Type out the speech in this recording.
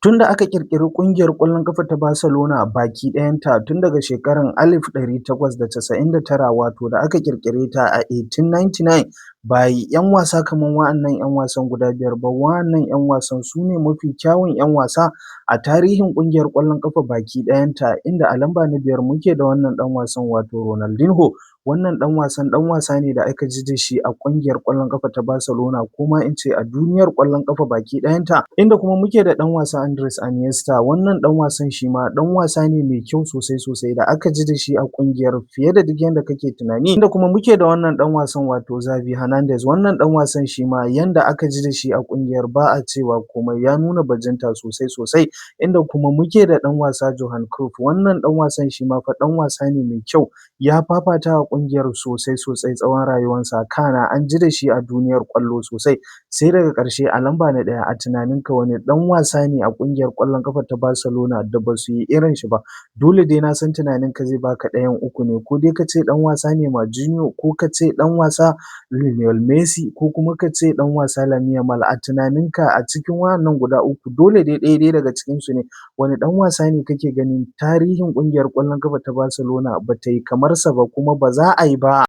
Tun da aka ƙirƙiri ƙungiyar ƙwallon ƙafa ta Barcelona baki ɗayanta tun daga shekarar 1899, wato da aka ƙirƙire ta a 1899, ba a yi 'yan wasa kamar wa'annan 'yan wasan guda biyar ba. Wa'annan 'yan wasan su ne mafi kyawun 'yan wasa a tarihin ƙungiyar ƙwallon ƙafa baki ɗayanta, inda a lamba na biyar muke da wannan ɗan wasan, wato Ronaldinho. Wannan ɗan wasan ɗan wasa ne da aka ji da shi a ƙungiyar ƙwallon ƙafa ta Barcelona, ko ma in ce a duniyar ƙwallon ƙafa baki ɗayanta. Inda kuma muke da ɗan wasa Andres Iniesta. Wannan ɗan wasan shi ma ɗan wasa ne mai kyau sosai sosai da aka ji da shi a ƙungiyar fiye da duk yanda kake tunani. Inda kuma muke da wannan ɗan wasan, wato Xavi Hernandez. Wannan ɗan wasan shi ma yanda aka ji da shi a ƙungiyar ba a cewa komai, ya nuna bajinta sosai sosai. Inda kuma muke da ɗan wasa Johan Cruyff. Wannan ɗan wasan shi ma fa ɗan wasa ne mai kyau, ya fafata a ƙungiyar sosai sosai tsawon rayuwarsa, kana an ji da shi a duniyar ƙwallo sosai. Sai daga ƙarshe, a lamba na ɗaya, a tunaninka wani ɗan wasa ne a ƙungiyar ƙwallon ƙafa ta Barcelona da ba su yi irin shi ba? Dole dai na san tunaninka zai baka ɗayan uku ne: ko dai ka ce ɗan wasa Neymar Junior, ko ka ce ɗan wasa Lionel Messi, ko kuma ka ce ɗan wasa Lamine Yamal. A tunaninka, a cikin wa'annan guda uku, dole dai ɗaya dai daga cikinsu ne. Wani ɗan wasa ne kake ganin tarihin ƙungiyar ƙwallon ƙafa ta Barcelona ba ta yi kamar sa ba, kuma ba za a yi ba?